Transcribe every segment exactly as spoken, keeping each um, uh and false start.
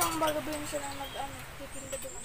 Ang baga ba yun sila nag-ano, titinda doon?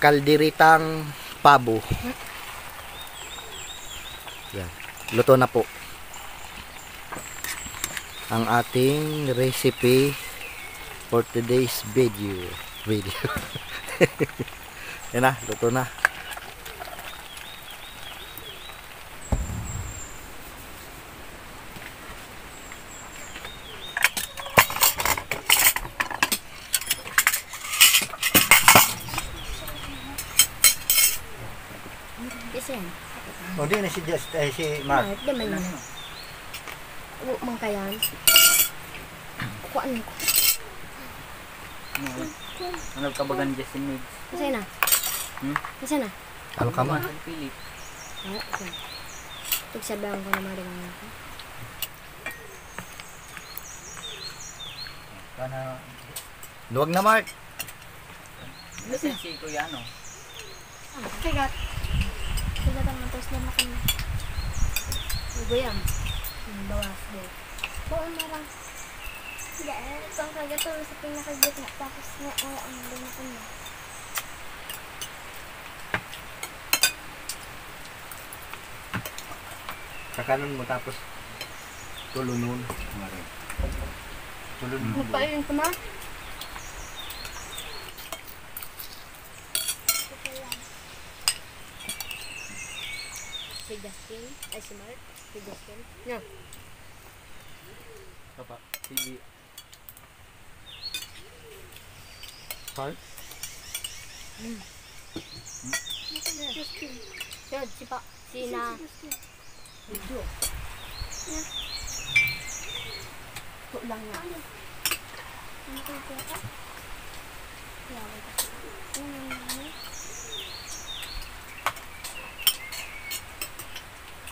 Kalderetang pabo. Yan. Luto na po ang ating recipe for today's video. Video. Yan na, luto na. Kasi yan. O, di na si Just, eh, si Mark. Mark, di man yun. Ulo man kayan. Kuhaan ko. Ano? Ano ka baga ni Justin Migs? Kasi na. Hmm? Kasi na. Ano ka man? Ang pilit. Ah, okay. Pagsabihan ko na mga rin ako. Kana Luwag na, Mark. Kasi si Kuya, ano? Ah, kagat. Kagat ang matos na makina. Guyam. Ang bawas din. Oo, marang. Hindi, eh, ito ang kagat, pero sa pinakagitna. Tapos nga, oh, ang ganda ko niya. Kakanon mo, tapos tulunon. Tulunon mo. Magpain ko, ma. Si Justin, ay, si Mark, si Justin. No. Papa, si Heart? Justin. Yun, si pa, si na. Video. Ito lang na.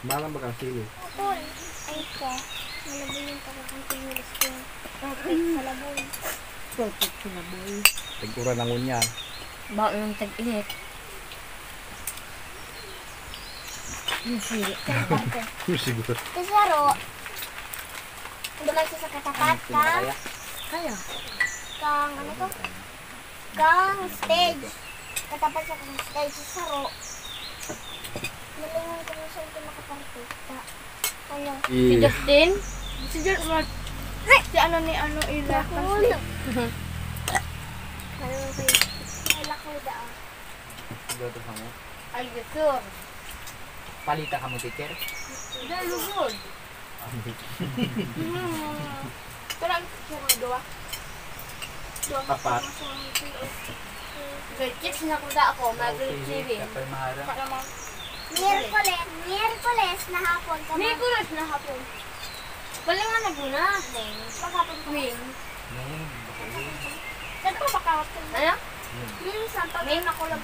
Malang bagang sili. Apol. Ay ka. Malabo yung pagkakang sili. Perfect sa laboy. Perfect sa laboy. Tag-uran na ngunyan. Baon ng tag-init. Yung sili. Yung siguro. Kasi aro, duman siya sa katapat ka. Kaya? Kaya. Kang ano to? Kang stage. Katapat sa kang stage sa saro. Nalingon ko na siya ito nakapartita. Ano? Si Justin? Si Justin? Si ano ni ano, ila? Ano kayo? Ay, lakuda ah. Luto ka mo? Ay, yes, sir. Palita ka mo, teacher? Very good. Parang siya mga duwa. Duwa Apat. Mga sumunod. Grade six na kuda ako, mag-grade Okay, seven. Kapal mahara. Para mga Miyerkules, Miyerkules na hapon ka mag- Miyerkules na hapon. Bali nga nagmuna. Maghapon ka mag- Wing. Ngayon, okay. Saan pa makawat ka? Ano? Yun. Minsan, pag May makulog.